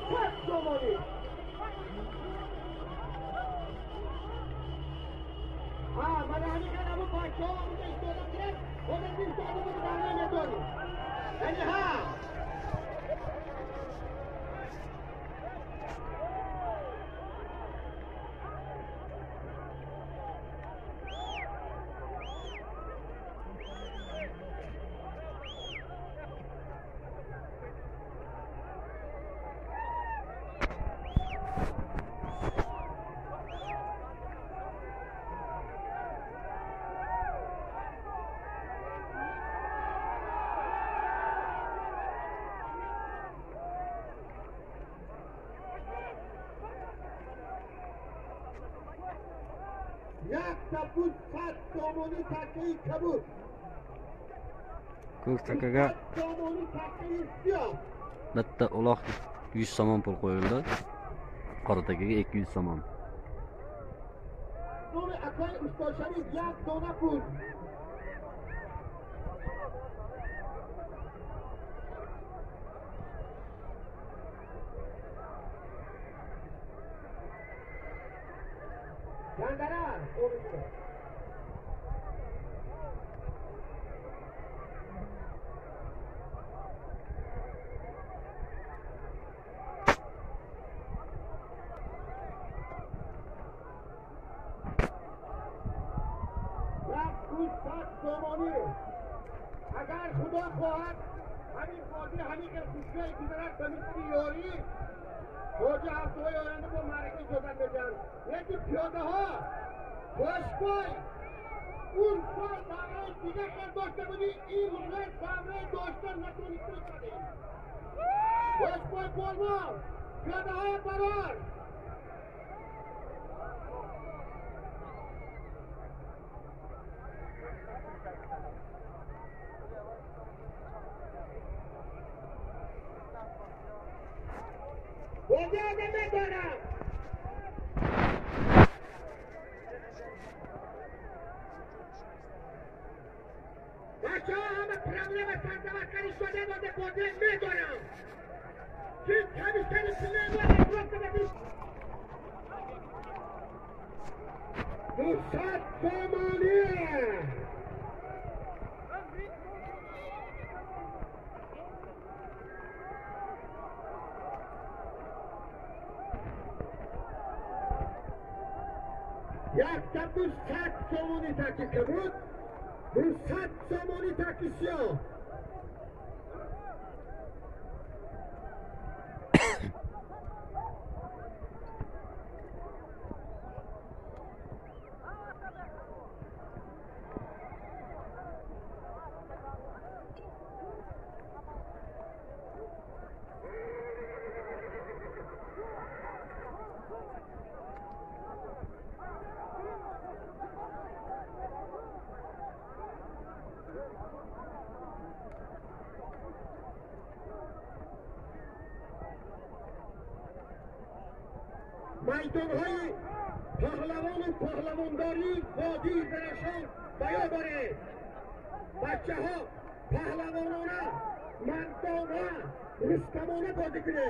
200 сомонӣ. Мана ҳамин қадаму бачаҳо ҳаминҷо истода кунад, ҳозир 20 сомонӣ давра медорем. Яъне ҳа. Ko'k takaga bitta uloq 100 somon pul qo'yildi. Qora takaga 200 somon. اگر خدا خواهد همین بازی همین که خوشگاه گذرد به مثل یاری بازی هفته‌های آینده با معرکه شدن بجن. یکی پیاده ها باش پای اون سال برای دیگه که داشته بودی این روز برای داشتن نتونستی کنی. باش پای پرمان پیاده های برار. بازی ادامه دارم. بچه ها همه پرمله و سرزمکری شده بازی بازی میدارم. چیز کمی کمی سینه میاد. 200 سومانی. 100 сомонӣ таки кабуд, 200 сомонӣ таки сиёҳ. میدانهای پهلوان و پهلوانداری وادی درخشان بیان داره. بچه ها پهلوانانه، مردانه، رستمانه بازی کنه.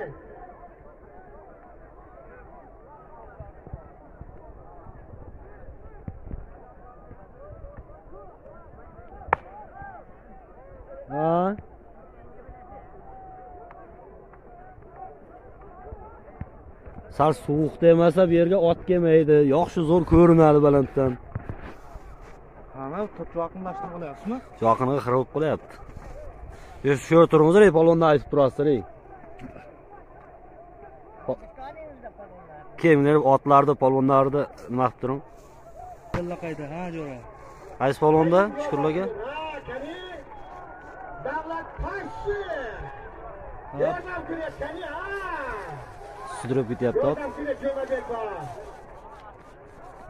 Ha? Sal sovuq demasa bu yerga ot kelmaydi. Yaxshi zo'r ko'rinadi balanddan. Ana yaqinlashtirib qolyapsizmi? Yaqiniga xirib qolyapti. Shu yerda turibmiz, polvonni aytib turasizlar. Kelinglar, otlarni, polvonlarni nima qilib turing? Kalla qayda, ha, jo'ra. Qaysi polvonda? Shukurlar aka. Davlat pashi. Yordam kerak, ha. Sudrab ketyapti ot.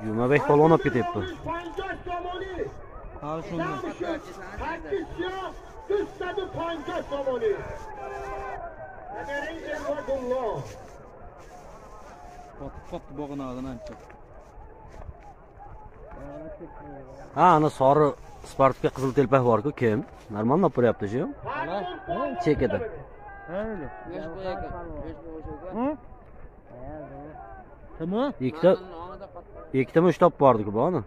Jumabek polvon olib ketyapti. Ha, shunday. 250 somoni. Qotib bog'inadan ancha. Ha, ana sori Spartakka qizil telpak bor-ku, kim? Normal olib beryapti shu. Chekida. Öyle. Hı? Tamam. Ikkita uch topib bordik bu ani.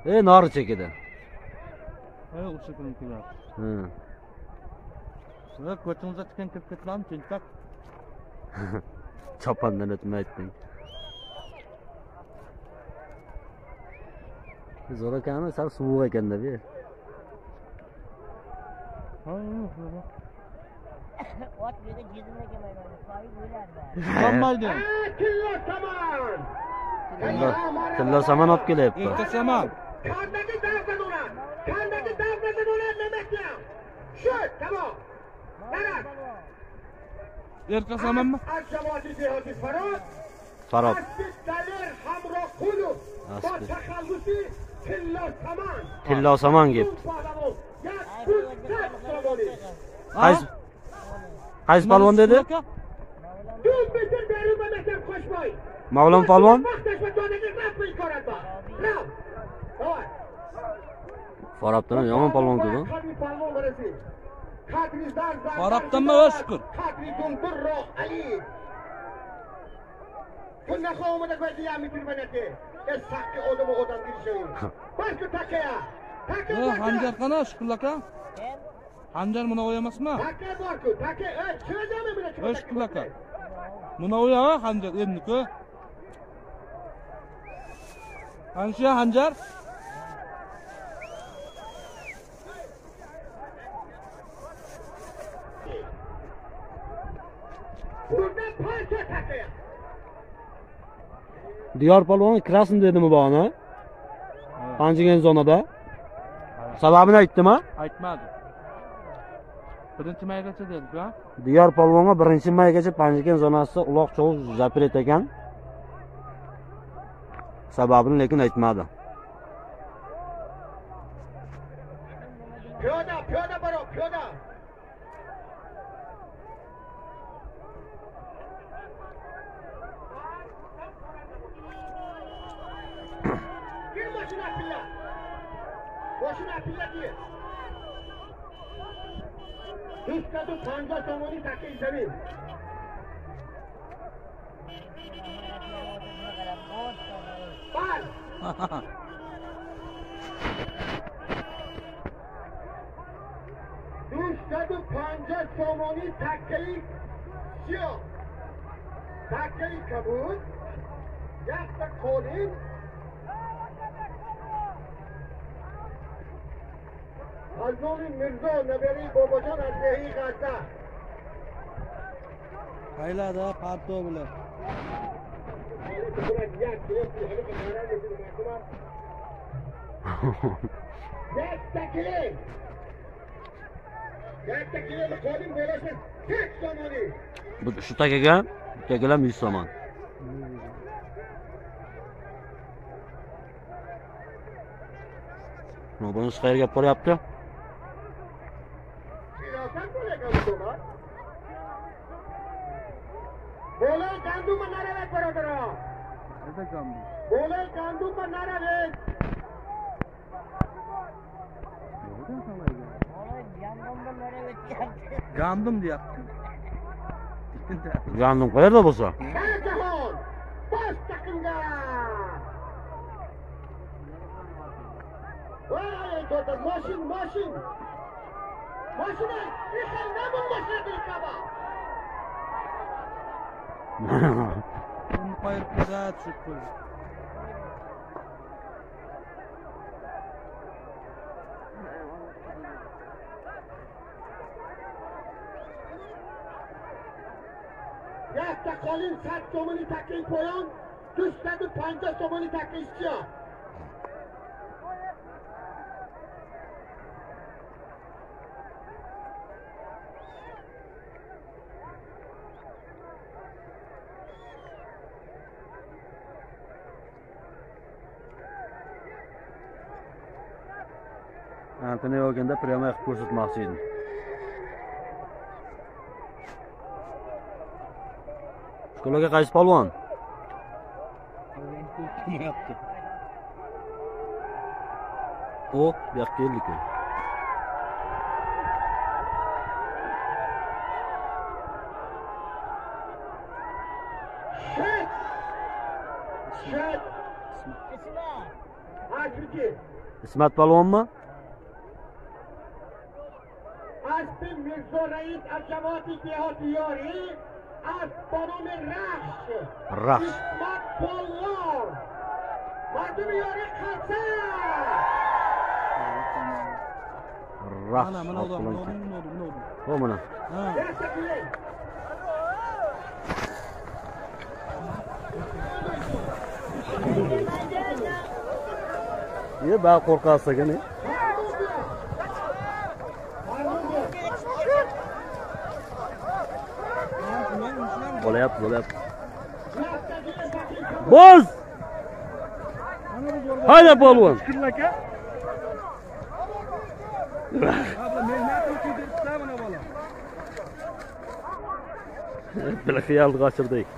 Nari chekida. O'sha kuni keladi. Hı. Shunda ko'chimizga tikan kirib ketlarmi, tentak? Chopondan o'tmaydi. Zo'r ekanmi, sal sovuq ekanda bu yer. Ha, Ot bu yerda gezimda kelmaydi, soyib o'lardi. Qanmaydi. Tilla saman. Tilla saman olib kelyapti. Erta saman. Kandagi davlat o'lar. Kandagi davlat o'lar demaklar. Shu, tamom. Mana. Erta samanmi? Az jamoati dehoti Farod. Farod. Daler Hamroqulov. Bo taxallusi Tilla saman. Tilla saman kelibdi. Qaysi polvon dedi? Mavlon polvon? Farobdan ham yomon polvon-ku bu. Farobdanmi va shukur. Hanjar qana Shukur aka? Hanjar buni emasmi? Taka bor-ku, taka, chiqajami buni chiqajami. Shukur aka. Buni o'ya Hanjar endi-ku. Ana shu Hanjar. Buradan parça taka. Diyor polvon kirasin dedimi bu ana? Panjingen zonada. Sababini aytdimi? Aytmadi. 1-maygacha dedik, ha? Diyor polvonga 1-maygacha Panjikent zonasida uloq chovush zapret ekan. Sababini lekin aytmadi. Piyoda, piyoda baro, piyoda. Gir mashina pilla. Mashina pilla gir. 250 somoni taka zamin. Bal. 250 somoni takai siyah. Takai kabut. Yakta qo'lin. از نام میرزا نبری باباجان از دهی غزه. Qaylada parto bilan. Yakta kilim qo'lim bo'lasi tek somoni. Bu shu takaga, bu takalar 100 somon. Bunisi qayerga olib boryapti? Bo'lay gandum naravet birodar. Bo'lay gandum naravet. Gandum deyapti. Gandum qayerda bo'lsa? Jahon bosh taqimga. Voy, to'g'ri, mashin, mashin. Mashina, nima mashina dilkaba. Uni qo'yib qo'yadi, tushib qo'ydi. Yakta qolin 100 somoni taking poyon, 250 somoni taking siyah. Antena yo'ganda prямой qilib ko'rsatmoqchi edim. Shkolaga qaysi polvon? O, bu yoqqa keldik. Ismat polvonmi? Asbi Mirzo Rais аз ҷамоати деҳоти Ёрӣ, асп ба номи Рахш. Рахш. Ismat polvon. Мардуми Ёрӣ қалса. Raxsh. Mana mana odam, mana mana mana. Ho mana. Ha. Ye ba qo'rqasiz ekan. Bo'layapti, bo'layapti. Boz! Hayda polvon. Shukurlar aka. Ha, bular mehnat uchun beribdi mana bola. Bila xiyolni qochirdik.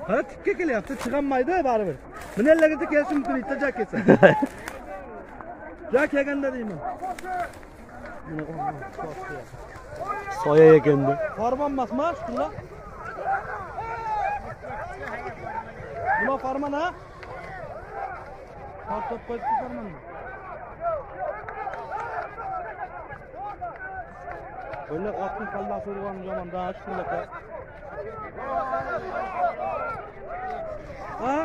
Ha, tikka kelyapti, chig'anmaydi baribir. Minellarga kelishi mumkin, bitta jak kelsa. Jak kelganda deyman. Soya ekanda. Farmon emasmi, shukurlar? Bular farmon ha? Tortib qo'yibdi farmonni. O'ylab otning kallasi urgan yomon da, shukurlar aka. Ha?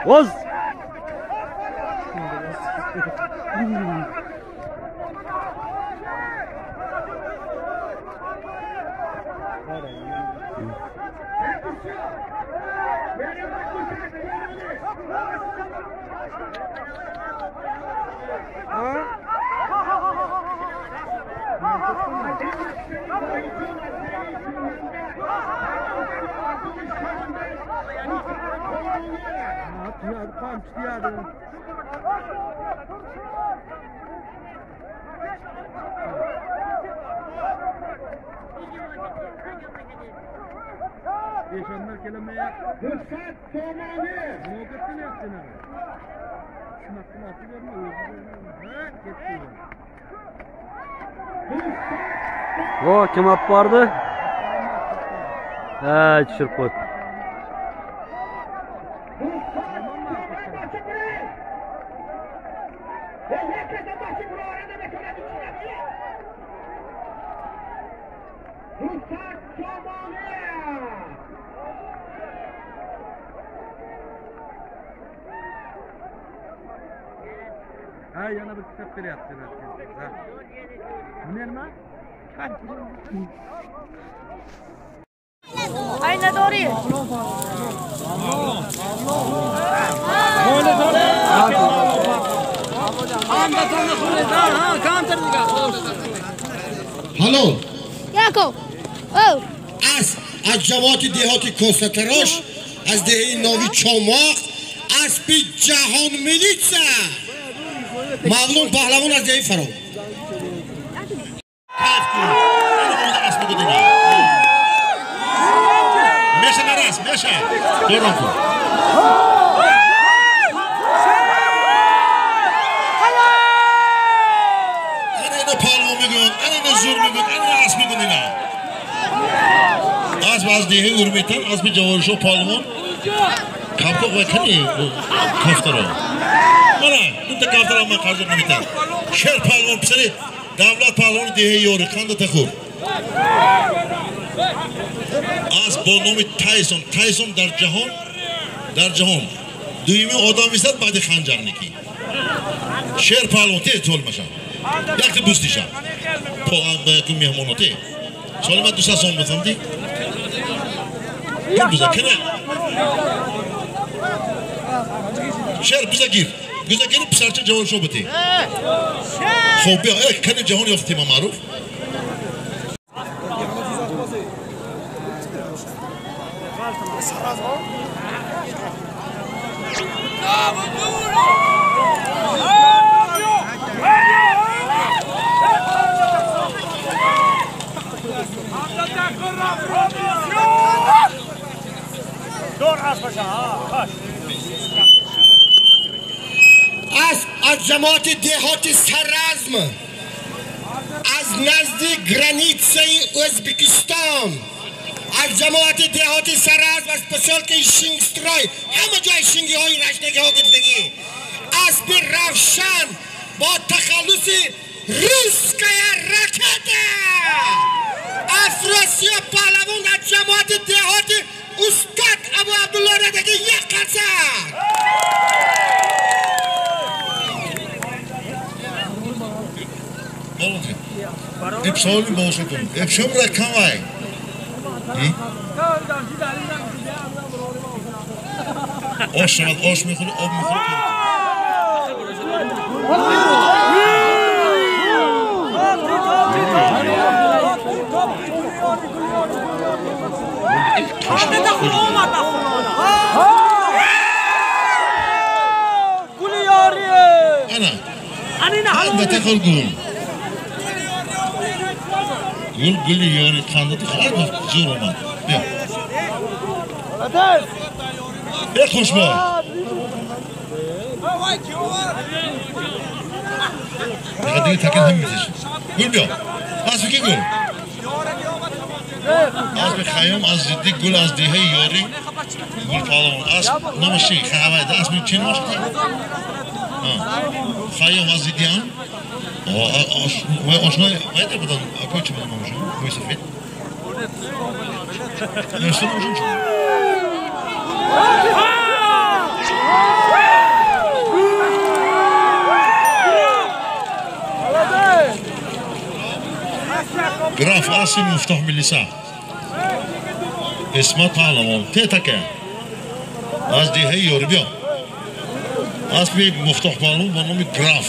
Voz! Eshonlar kelamayapti. Nusrat Somoni. Nima qilyapti nima? Shunaqa otib berma, o'zi berma. Ha, ketdi. Vo, kim olib bordi? Ha, tushirib qo'ydi. Nusrat Somoni. Ha, yana bir kitob beryapti. Ha. Bu nima? Ayna doğru. Halol. Яко. О. Аз ҷамоати деҳоти Косатарош, аз деҳаи Нови Чомоқ, аспи ҷаҳон милитса. Мавлон паҳлавон аз деҳаи Фарон. Меша нарас, меша. Дорам кун. Ана ина паҳлавон мегӯянд, ана ина зур мегӯянд, ана ина асп мегӯянд ина. Асп аз деҳаи Урметан, аспи Ҷаворишоҳ паҳлавон. Кавкоқ ва кани кофтаро. Мана, духта кафтаро ман қарзо наметам. Шер паҳлавон писари Давлат паҳлавони деҳаи Ёри, қанда тахур. Асп бо номи Тайсон, Тайсон дар ҷаҳон дуюми одам истад баъди ханҷарникӣ. Шер паҳлавон тез толмаша. Якта бустиша. По ба меҳмоно те. Соли ман 200 сом будам ди. Буза кана. Шер буза гир. Буза гир писарча Ҷаворишоҳ бути. Хоб биё, кани ҷаҳон ёфтем маъруф. Аз ҷамоати деҳоти Саразм, Аз назди границаи Ӯзбекистон, аз ҷамоати деҳоти Саразм, аз посёлкаи Шингстрой, ҳама ҷои шингиҳои раштагиҳо гирифтагӣ, аспи Равшан бо тахаллуси Русская ракета, Афросиёб паҳлавон аз ҷамоати деҳоти Устод Абу Абдулло Радаги, як қарсак! Епшоли бошадум. Епшом ракамай. Ош шавад, ош мехӯри, об мехӯри. Ана. Албатта гул. Гул гули ёри қандати хар зӯр омад. Биё. Э хушбой. Дига дига такин ҳам мезиши. Гул биё. Аз ки гул? Аз би Хайём аз зидди гул аз деҳаи ёри гул паҳлавон. Аз номаш чи? Хавайда. Аз чи номаш? Хайём аз зидди ам? Ошнои вайда будан, акой чи будан номашон? Мӯи сафед? Нӯшта номашон чи? Граф аси Муфтоҳ Милиса. Исмат паҳлавон. Те таке. Аз деҳаи ёри биё. Аспи Муфтоҳ паҳлавон бо номи Граф.